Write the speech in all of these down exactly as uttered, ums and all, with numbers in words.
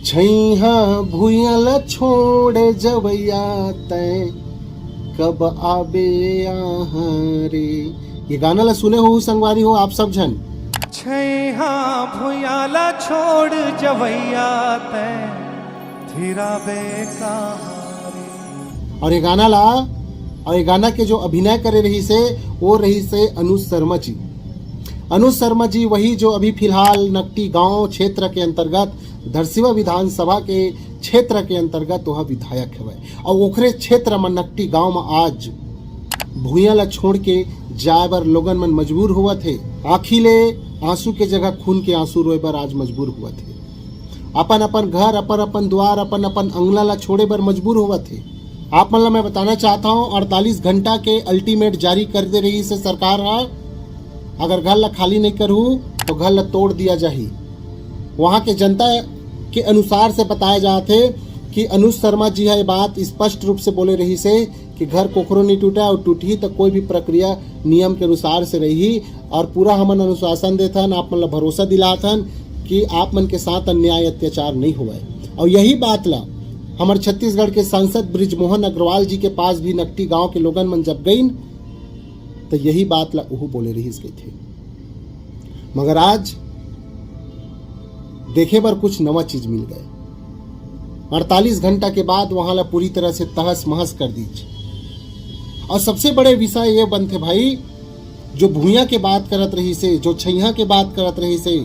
छैहा भुइयां ला छोड़ जवैया, तैं कब आबे यहाँ रे। ये गाना ला सुने हो संगवारी हो आप सब झन? छैहा भुइयां ला छोड़ जवैया, तैं फिर आबे कहाँ रे। और ये गाना ला, और ये गाना के जो अभिनय करे रहिसे, वो रहिसे अनुज शर्मा जी। अनुज शर्मा जी वही जो अभी फिलहाल नकटी गांव क्षेत्र के अंतर्गत, धरसीवा विधानसभा के क्षेत्र के अंतर्गत वह विधायक हवय। और ओकरे क्षेत्र म नकटी गांव म आज भुइयां ला छोड़ के जाए बर लोगन मन मजबूर होवत हे। आंखी ले आंसू के जगह खून के आंसू रोए बर आज मजबूर होवत हे। अपन अपन घर, अपन अपन द्वार, अपन अपन अंगना ला छोड़े बर मजबूर होवत हे। आप मन ला मैं बताना चाहता हूँ, अड़तालीस घंटा के अल्टीमेट जारी कर दे रहिसे सरकार ह। अगर घर ला खाली नहीं करहू तो घर ला तोड़ दिया जाही। वहां के जनता के अनुसार से बताया जात हे कि अनुज शर्मा जी ह ये बात स्पष्ट रूप से बोले रहिसे कि घर कोखरो नहीं टूटा और टूटही तो कोई भी प्रक्रिया नियम के अनुसार से रही। और पूरा हमन अनुशासन देथन, आप मन ला भरोसा दिलाथन कि आप मन के साथ अन्याय अत्याचार नहीं होवय। और यही बात ला हमर छत्तीसगढ़ के सांसद बृजमोहन अग्रवाल जी के पास भी नकटी गांव के लोगन मन जब गइन, तो यही बात ला उहू बोले रहिस कहिथे। मगर आज देखे बर कुछ नवा चीज मिल गए। अड़तालीस घंटा के बाद वहां ला पूरी तरह से तहस महस कर दीज। और सबसे बड़े विषय ये बनथे भाई, जो भुइयां के बात करत रहिसे, जो छैहा के बात करत रहिसे,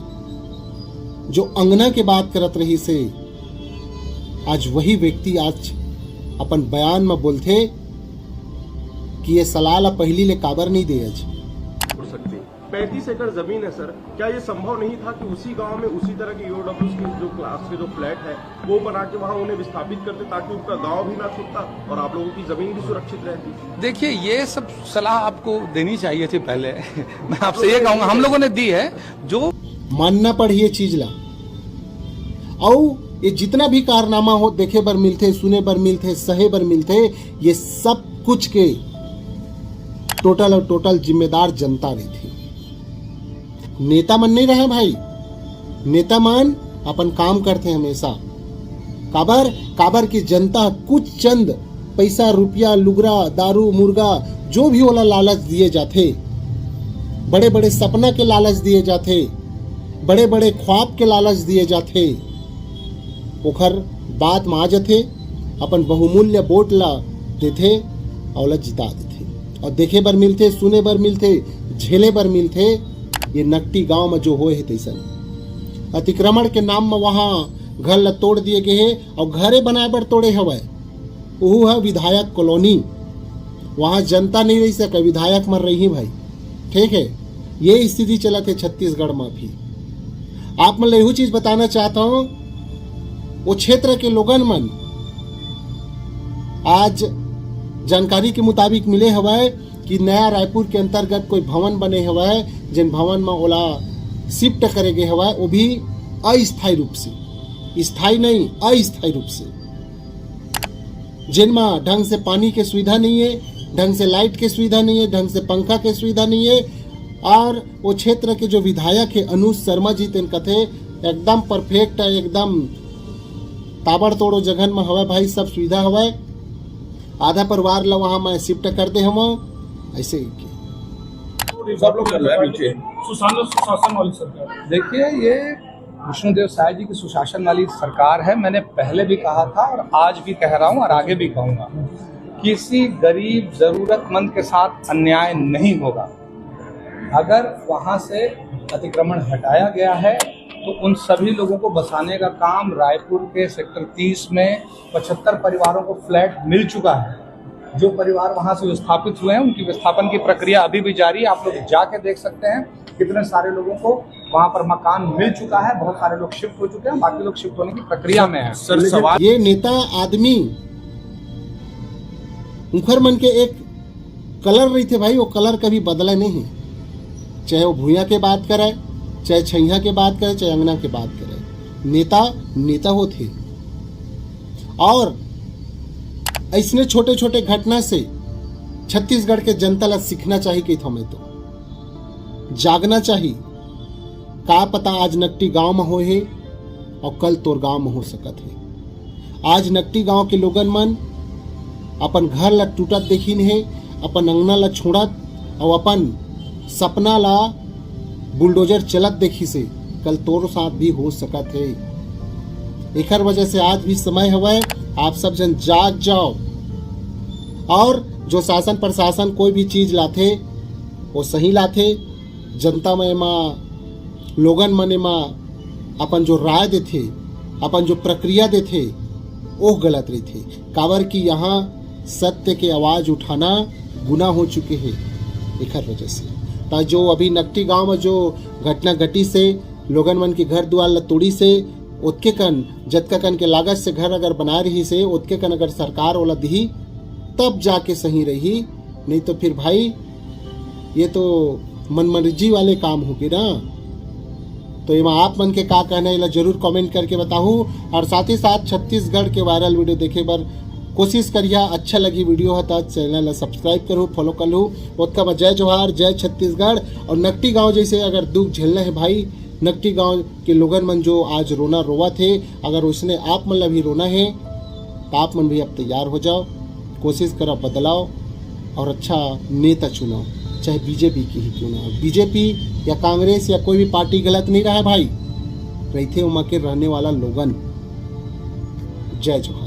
जो अंगना के बात करत रहिसे, आज वही व्यक्ति आज अपन बयान में बोलथे कि ये सलाह ला पहली ले काबर नहीं दे आज। हो सकती है। पैंतीस एकड़ जमीन है सर, क्या ये संभव नहीं था कि उसी गांव में उसी तरह के ईओडब्ल्यूएस के जो क्लास के जो फ्लैट है वो बना के वहां उन्हें विस्थापित करते, ताकि उनका गांव भी ना छूटता और आप लोगों की जमीन भी सुरक्षित रहती? देखिए, ये सब सलाह आपको देनी चाहिए थी पहले। मैं आपसे ये कहूंगा, हम लोगों ने दी है जो मानना पड़ही ये चीज ला। अउ ये जितना भी कारनामा हो, देखे बर मिलथे, सुने बर मिलथे, सहे बर मिलथे, ये सब कुछ के टोटल और टोटल जिम्मेदार जनता रहिथे। नेता मन नहीं रहे भाई, नेता मन अपन काम करथे हमेशा। काबर? काबर कि जनता कुछ चंद पैसा, रुपया, लुगरा, दारू, मुर्गा, जो भी ओला लालच दिए जाथे, बड़े बड़े सपना के लालच दिए जाथे, बड़े बड़े ख्वाब के लालच दिए जाथे, ओखर बाद म आ जथे, अपन बहुमूल्य वोट ला देथे अउ ओला जिता देथे। और देखे बर मिलथे, सुने बर मिलथे, झेले बर मिलथे। ये नकटी गांव म जो होए हे तैसन अतिक्रमण के नाम म वहां घर ला तोड़ दिए गए हे और घरे बनाए बर तोड़े हवय। ओहू ह विधायक कॉलोनी, वहां जनता नहीं रह सके, विधायक मन रही भाई। ठीक है, ये स्थिति चलत हे छत्तीसगढ़ में भी। आप मन ला एहू चीज बताना चाहता हूं, वो क्षेत्र के लोगन मन आज जानकारी के मुताबिक मिले हवय कि नया रायपुर के अंतर्गत कोई भवन बने हवय, जिन भवन में ओला शिफ्ट करे गए हवय, वो भी अस्थायी रूप से, स्थायी नहीं, अस्थायी रूप से, जिन में ढंग से पानी के सुविधा नहीं है, ढंग से लाइट के सुविधा नहीं है, ढंग से पंखा के सुविधा नहीं है, और वो क्षेत्र के जो विधायक है अनुज शर्मा जी, तेन कथे एकदम परफेक्ट है, एकदम ताबड़तोड़ जगहन में हवय भाई, सब सुविधा हवय। आधा परिवार ला वहां मैं शिफ्ट कर दे हवं, ऐसे ही। सब लोग कर रहे हैं नीचे। सुशासन सुशासन वाली सरकार। देखिए, ये विष्णुदेव साय जी की सुशासन वाली सरकार है। मैंने पहले भी कहा था और आज भी कह रहा हूँ और आगे भी कहूँगा, किसी गरीब जरूरतमंद के साथ अन्याय नहीं होगा। अगर वहाँ से अतिक्रमण हटाया गया है तो उन सभी लोगों को बसाने का काम रायपुर के सेक्टर तीस में पचहत्तर परिवारों को फ्लैट मिल चुका है। जो परिवार वहां से विस्थापित हुए हैं उनकी विस्थापन की प्रक्रिया अभी भी जारी है। आप लोग जाके देख सकते हैं कितने सारे लोगों को वहां पर मकान मिल चुका है। बहुत सारे लोग शिफ्ट हो चुके हैं, बाकी लोग शिफ्ट होने की प्रक्रिया में है। सर, सवाल ये नेता आदमी उखर मन के एक कलर रहिथे भाई, वो कलर कभी बदले नहीं, चाहे वो भुइयां के बात करे, चाहे छैया के बात करे, चाहे अंगना के बात करे। नेता नेता होथे। और ऐसने छोटे छोटे घटना से छत्तीसगढ़ के जनता ला सीखना चाहिए कहिथों मैं तो, जागना चाहिए। का पता आज नकटी गांव में होए हे, अउ कल तोर गांव में हो सकत हे। आज नकटी गांव के लोगन मन अपन घर ला टूटत देखिन हे, अपन अंगना ला छोड़त अउ अपन सपना ला बुलडोजर चलत देखिस हे, कल तोर साथ भी हो सकत हे। एकर वजह से आज भी समय हवय, आप सब झन जाग जाओ। और जो शासन प्रशासन कोई भी चीज लाथे, वो सही लाथे। जनता मन एमा, लोगन मन एमा अपन जो राय देथे, अपन जो प्रक्रिया देथे, वो गलत रहिथे। काबर कि यहाँ सत्य के आवाज उठाना गुनाह हो चुके हे। एकर वजह से त जो अभी नकटी गांव में जो घटना घटिस हे, लोगन मन के घर दुआर ला तोड़िस हे, ओतके कन, जतका कन के लागत से घर अगर बनाए रहिस हे, ओतके कन अगर सरकार ओला दिही, तब जाके सही रही। नहीं तो फिर भाई, ये तो मनमर्जी वाले काम हो गए ना। तो एमा आप मन के का कहना हे, एला जरूर कमेंट करके बताहू। और साथ ही साथ छत्तीसगढ़ के वायरल वीडियो देखे बर कोशिश करिहा। अच्छा लगी वीडियो ह त चैनल ला सब्सक्राइब करू, फॉलो कर लू। ओतका बर जय जोहार, जय छत्तीसगढ़। और नकटी गांव जैसे अगर दुख झेलना हे भाई, नकटी गांव के लोगन मन जो आज रोना रोवत हे, अगर उसने आप मन ला भी रोना हे, तो आप मन भी अब तैयार हो जाओ, कोशिश करो बदलाव और अच्छा नेता चुनो, चाहे बीजेपी की ही क्यों ना हो। बीजेपी या कांग्रेस या कोई भी पार्टी गलत नहीं रहा भाई, रहिथे ओमा के रहने वाला लोगन। जय जोहार।